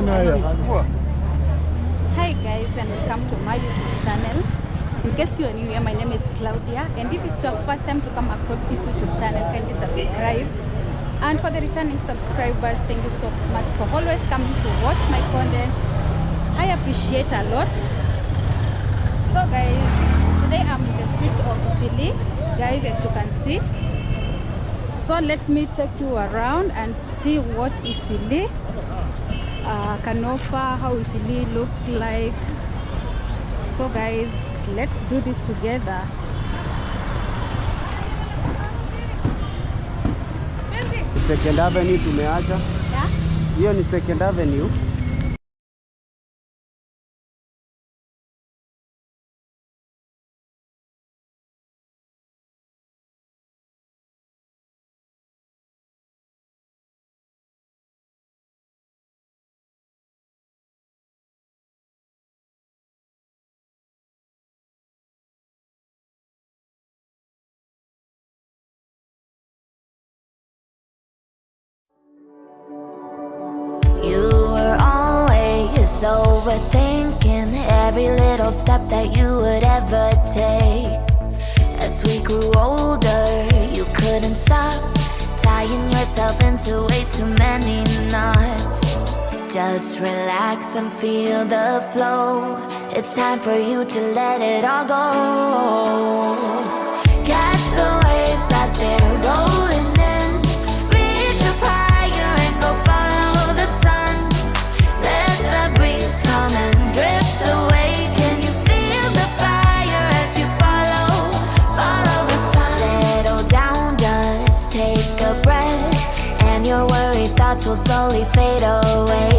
Hi guys, and welcome to my YouTube channel. In case you are new here, my name is Claudia, and if it's your first time to come across this YouTube channel, kindly subscribe. And for the returning subscribers, thank you so much for always coming to watch my content. I appreciate a lot. So guys, today I'm in the street of Eastleigh, guys, as you can see. So let me take you around and see what Eastleigh can offer, how Eastleigh looks like. So guys, let's do this together. Second Avenue tumeacha. Yeah? Hiyo ni Second Avenue. You were always overthinking every little step that you would ever take. As we grew older, you couldn't stop tying yourself into way too many knots. Just relax and feel the flow. It's time for you to let it all go. Catch the waves as they're rolling in. Reach up higher and go follow the sun. Let the breeze come and drift away. Can you feel the fire as you follow? Follow the sun. Settle down, just take a breath, and your worried thoughts will slowly fade away.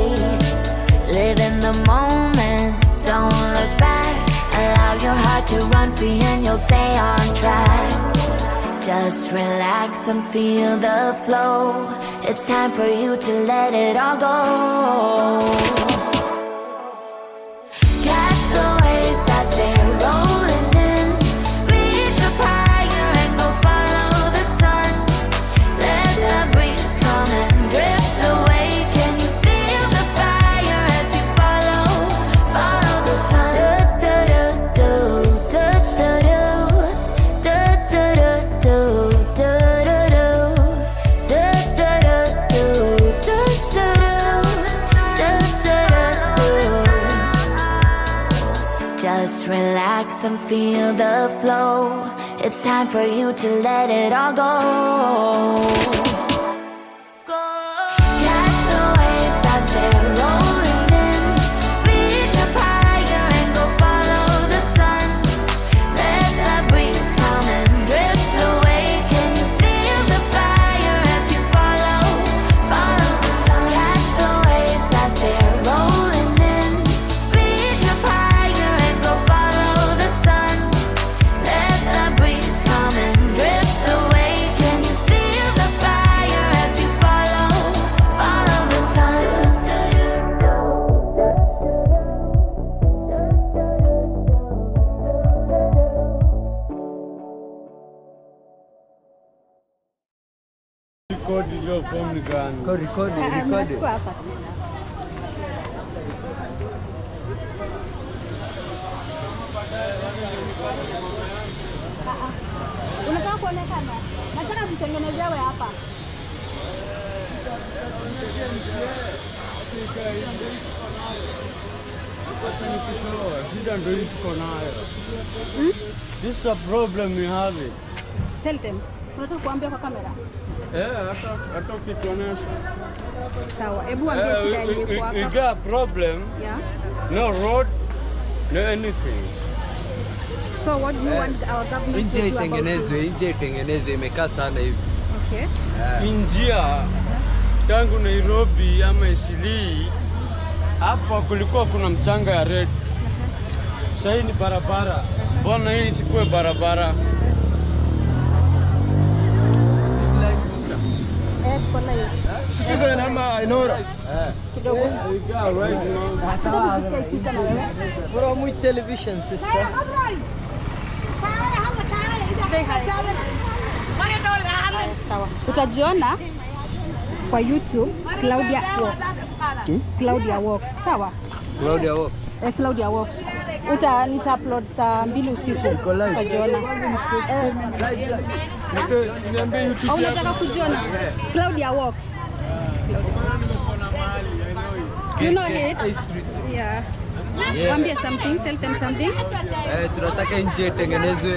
Live in the moment, don't look back. Allow your heart to run free and you'll stay on track. Just relax and feel the flow. It's time for you to let it all go. Catch the waves as they're rolling in. Reach up higher and go follow the sun. Let the breeze come and drift away. Can you feel the fire as you follow? Follow the sun. Do do do do do do do do do do do do do do do do do do do. Just relax and feel the flow. It's time for you to let it all go. Catch the waves as they're rolling in. Reach up higher and go follow the sun. Let the breeze come and drift away. Can you feel the fire as you follow? Follow the sun. Catch the waves as they're rolling in. Reach up higher and go follow the sun. Let the breeze come and drift away. Can you feel the fire as you follow? Follow the sun. Record hiyo form ni gani? Ah, mnachukua hapa. Ah, ah. Unataka kuonekana? Nataka mtengenezewe hapa. Shida ndio hii tuko nayo. This is a problem we have it. Tell them. Unataka kuambia kwa kamera? Eh, hata ukituonyesha. Sawa, hebu waambie Eh, shida yenye iko we hapa. got a problem. Yeah. No road, no anything. So what do you want our government to Nje do about itengenezwe, this? nje itengenezwe, imekaa sana hivi. Okay. Njia tangu Nairobi ama Eastleigh hapa kulikuwa kuna mchanga ya red. Sasa hii ni barabara. Mbona hii isikuwe barabara? Eh, tuko live. Citizen ama Inoro? Kidogo. We got right now. Nataka tupige picha na wewe. From which television, sister? Say hi. Sawa. Utajiona kwa YouTube Claudia Walks. Claudia Walks. Sawa? Claudia Walk. Eh, Claudia Walks. Nita upload saa 2 usiku. Utajiona. Eh, Niambie YouTube au unataka kujiona? Claudia Walks. You know it? Yeah. Waambie something, tell them something. Eh, tunataka nchi itengenezwe.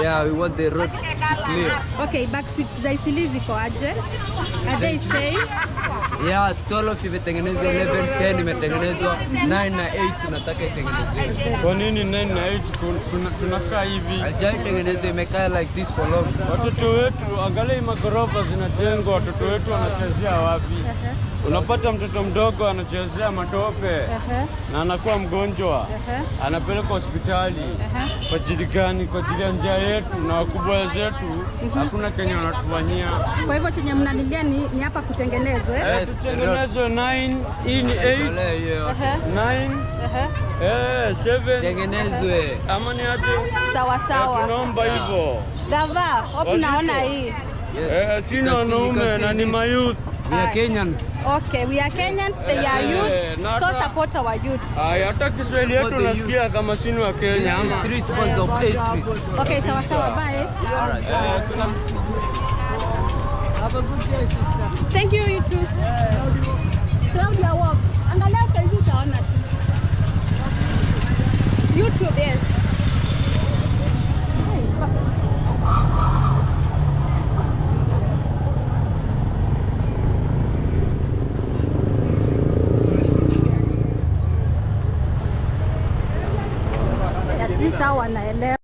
Yeah, we want the road to be clear. Okay, backseat za Eastleigh ziko aje? Are they safe? Yeah, 12 imetengenezwa, 11, 10 imetengenezwa, 9 na 8 tunataka itengenezwe. Kwa nini 9 na 8 tunakaa hivi? Haijaitengenezwa, imekaa like this for long. Watoto wetu, angalia hii magorofa zinajengwa, watoto wetu wanachezea wapi? Unapata mtoto mdogo anachezea matope na anakuwa mgonjwa, anapelekwa hospitali. Kwa ajili gani? Kwa ajili ya njia yetu na wakubwa zetu, hakuna kenye wanatufanyia. Kwa hivyo chenye mnalilia ni hapa kutengenezwa, eh? Yes, Tutengenezwe 9, hii ni 8, Ole, hiyo. 9, 7 Tengenezwe. ama ni aje? Sawa sawa. Tunaomba hivyo. Gava, hope naona hii. Yes. Eh, si You can see- you wanaume can see na ni this. mayouth. We are Kenyans. Okay, we are Kenyans, they are youth. So support our youth. Aya, hata Kiswahili yetu Support the nasikia youth. kama si ni wa This Kenya is the ama. street was of A Street. Okay, sawa sawa, bye. Have a good day, sister. Thank you, you too. Claudia Walk. Angalia saizi utaona tu. YouTube, yes. At least hao wanaelewa.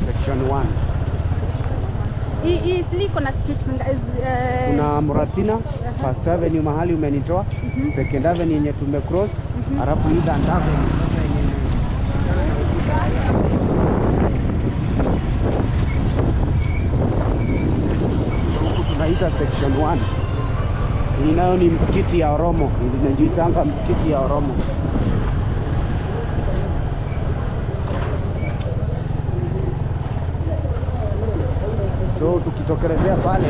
Section 1. Hii Eastleigh iko na streets Kuna Muratina, First Avenue mahali umenitoa, Second Avenue yenye tumecross, halafu Eastern Avenue sasa yenye huku tunaita Section 1. Hii nayo ni msikiti ya Oromo, inajiitanga msikiti ya Oromo. So tukitokelezea pale,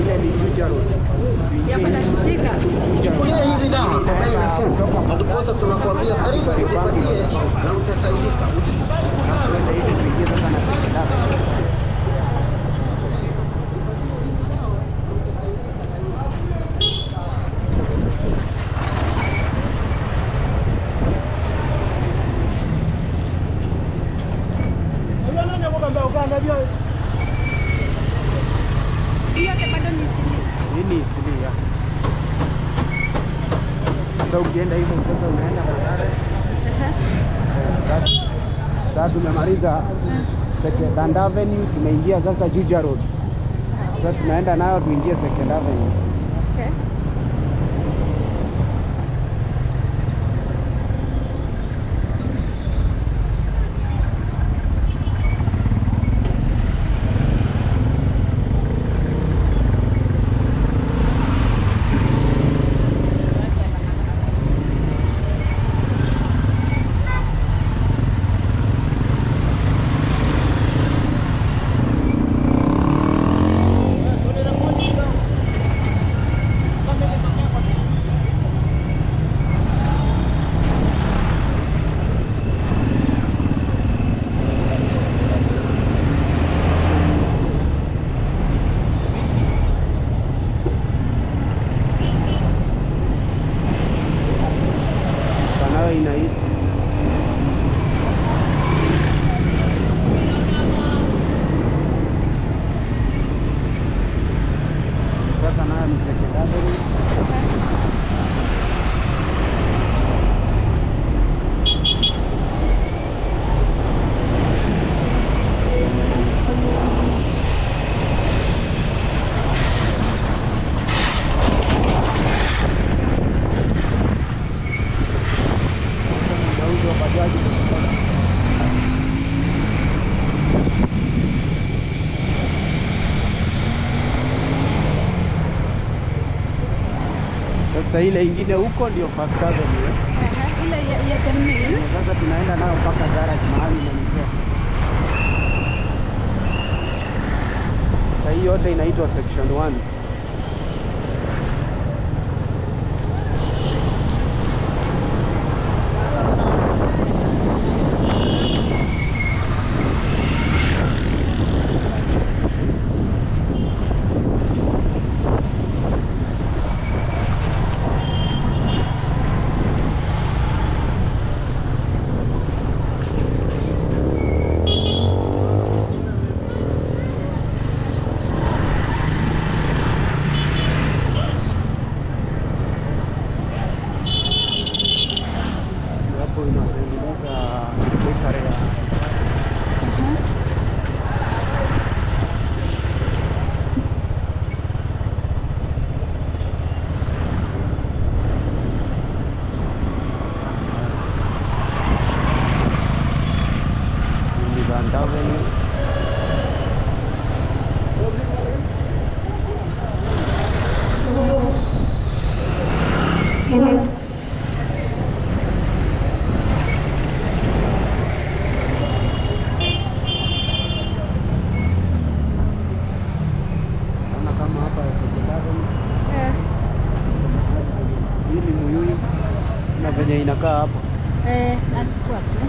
ile ni Juja Road. Ya kwenda Thika. Chukulia hizi dawa kwa bei nafuu, na ndiposa tunakuambia karibu ujipatie na utasaidika. Tuende hivi tuingie sasa na Second Avenue. Hii yote bado ni Eastleigh. Hii ni Eastleigh, ya. Sasa ukienda hivyo sasa unaenda Mathare. Sasa tumemaliza Second Avenue, tumeingia sasa Juja Road. Sasa tunaenda nayo tuingie Second Avenue. Okay. Panayo inaitwa sasa nayo ni Second Avenue. Mgauzi wa bajaji. Sasa ile ingine huko ndio First Avenue. Eh. Ehe, ile ya the main. Sasa tunaenda nayo mpaka garage mahali inanitoa. Sasa hii yote inaitwa section 1. Hapo inatengeneza bakery ya Grand Avenue. Naona kama hapa Second Avenue. Eh, Hii ni Muyuyu na venye inakaa hapa. eh, nachukua tu.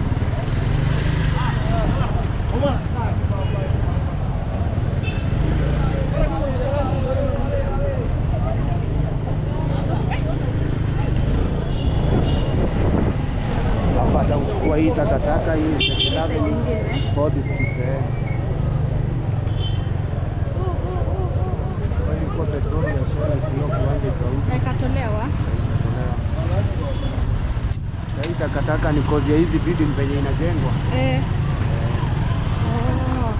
Hapa atauchukua hii takataka hii Second Side Avenue. ingine. Fourth Street, eh. Ilikuwa petroli ya Shell hiyo kiwanja ikauzwa. Ikatolewa. Na hii takataka ni kozi ya hizi building venye inajengwa. Eh. Oh.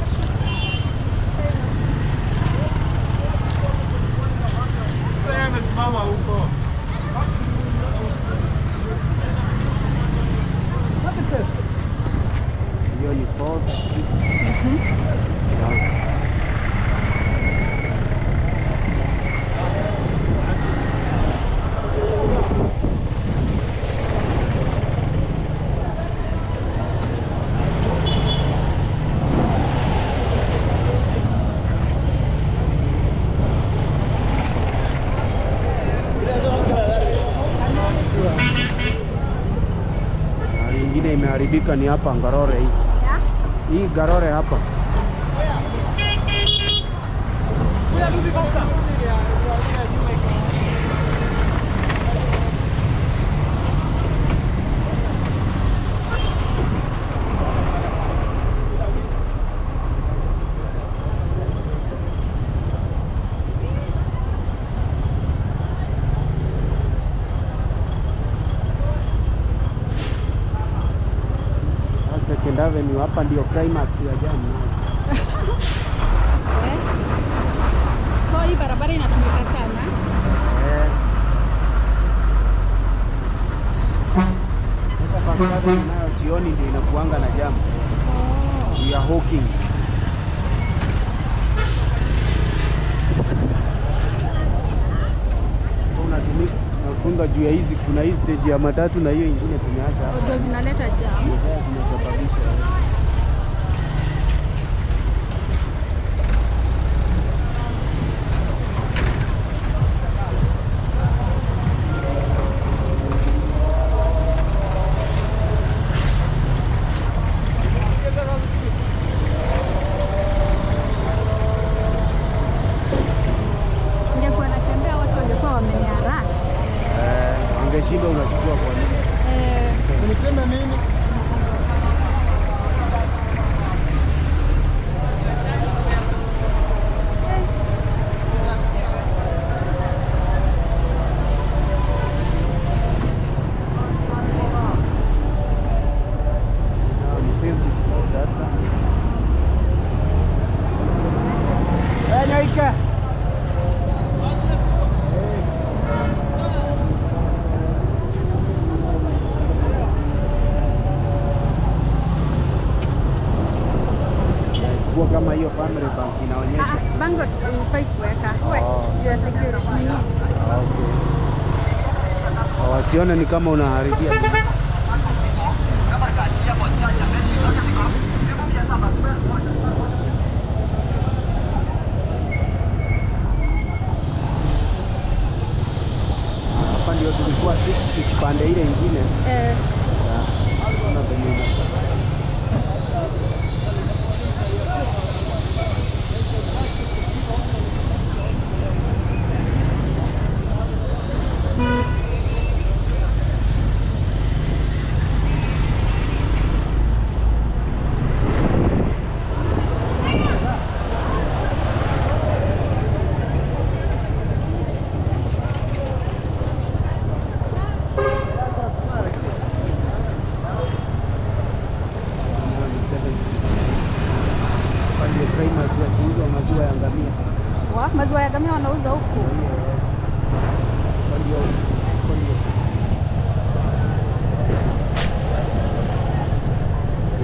Hiyo ni Fourth Street. Yeah. Na ingine imeharibika ni hapa Ngarore hii. Yeah? Hii Garore hapa. Second Avenue. Avenue hapa ndio climax ya jam. Eh. So hii barabara inatumika sana. Eh. Sasa First Avenue nayo jioni ndio inakuanga na jam. Oh. We are hawking. Unatumika nakunga juu ya hizi, kuna hii stage ya matatu na hiyo ingine tumeacha hapa. Ndio zinaleta jam. Ndio zinasababisha. Ningekuwa natembea watu wangekuwa wameniharas. Eh, wangeshinda unachukua kwa nini? Eh, Usinipende mimi. Sawa, ni 50 sasa. Eh, Nyoika. Chukua kama hiyo Family Bank inaonyesha. Ah, bango hufai kuweka. We, Oh. juu ya security. Nini? Ah, okay. Wasione ni kama unaharibia. Hapa ndio tulikuwa sisi pande ile ingine. Eh, Ona venye Hapa ndio climax ya kuuzwa maziwa ya ngamia. Wa, maziwa ya ngamia wanauza huku. Hapa ndio.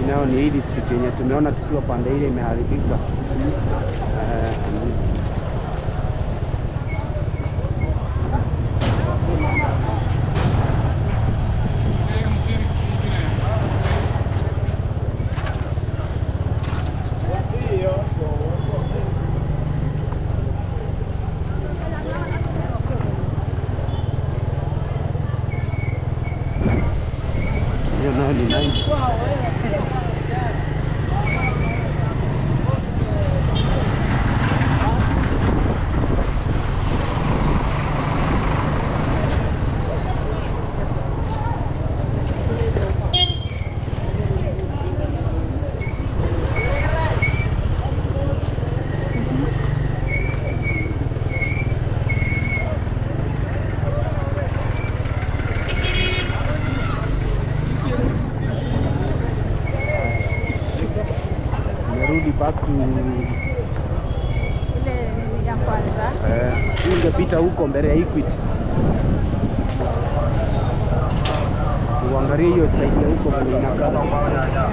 Inayo ni hili street yenye tumeona tukiwa pande ile imeharibika. Eh, hiyo nayo ni nice. Tumerudi back to Ile nini ya kwanza. Eh, ungepita huko mbele ya Equity. Uangalie hiyo side ya huko vile inakaa.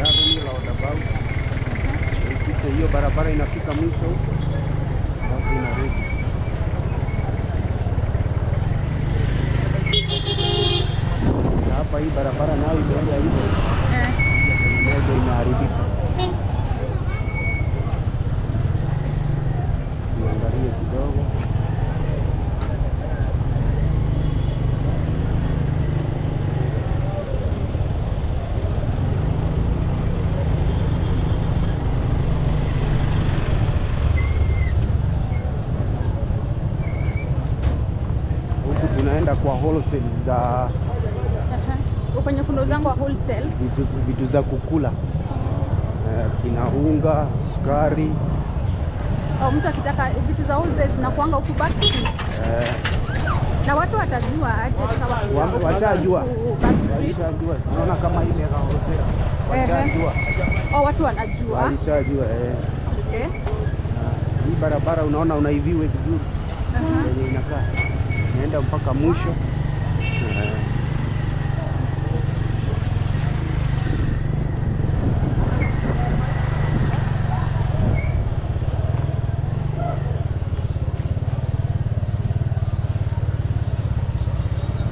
Avenue roundabout. Ukipita hiyo barabara inafika mwisho huko. Alafu inarudi. wholesale za Kwenye kunauzangwa wholesale. vitu za kukula, kina unga, sukari. Au mtu akitaka vitu za wholesale zinakuanga huku back street. Na watu watajua aje sasa wakija huku Washajua. back street? Walishajua, unaona kama ile wholesale. Washajua. Oh, watu wanajua. Walishajua eh. Okay. Hii barabara unaona unaiviwe vizuri yenye inakaa inaenda mpaka mwisho.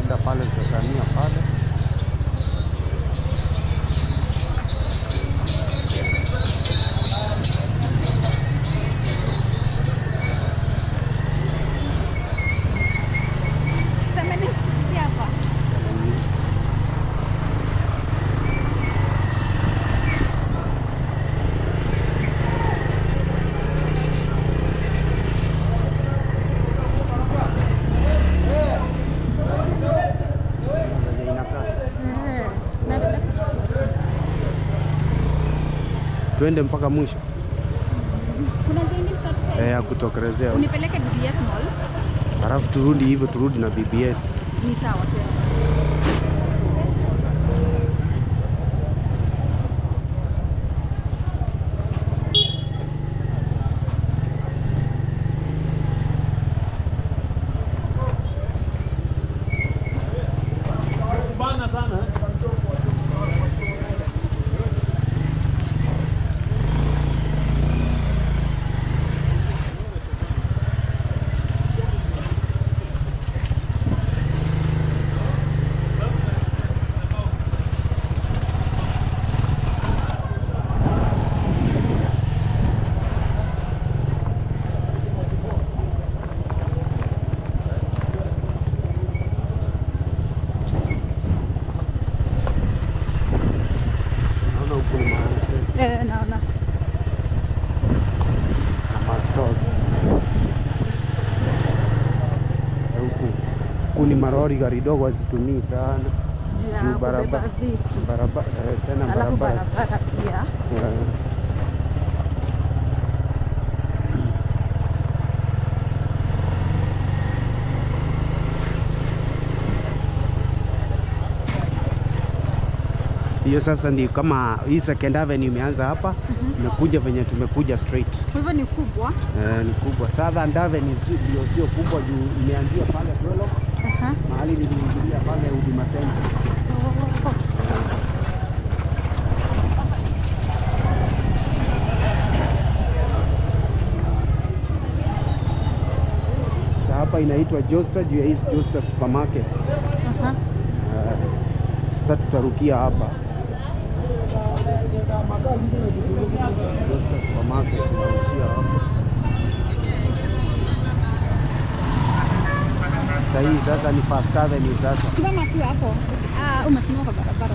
Enda pale tutahamia pale. Semeni mshikilie hapa. Yenye inakaa. Naendelea. Tuende mpaka mwisho Kuna njia ingine tutatoka ya kutokelezea, Unipeleke BBS Mall. halafu turudi hivyo, turudi na BBS. Ni sawa tena. Bana sana eh? Naona huku ni ma-wholesale Naona. na ma-stores. Sasa huku huku ni marori, gari dogo hazitumii sana Juu ya juu kubeba barabara vitu. barabara, tena Alafu barabara barabara pia. Hiyo sasa ni kama hii Second Avenue imeanza hapa, imekuja venye tumekuja straight. Kwa hivyo ni kubwa. Ni kubwa. Southern Avenue ndio sio kubwa juu imeanzia pale Twello, mahali niliingilia pale Huduma Center. Oh. Sasa hapa inaitwa Josta juu ya hii Josta supermarket. Aha. Sasa tutarukia hapa Josta supermarket inaishia hapa. Sasa hii sasa ni First Avenue sasa. Simama tu hapo. Ah, umesimama kwa barabara.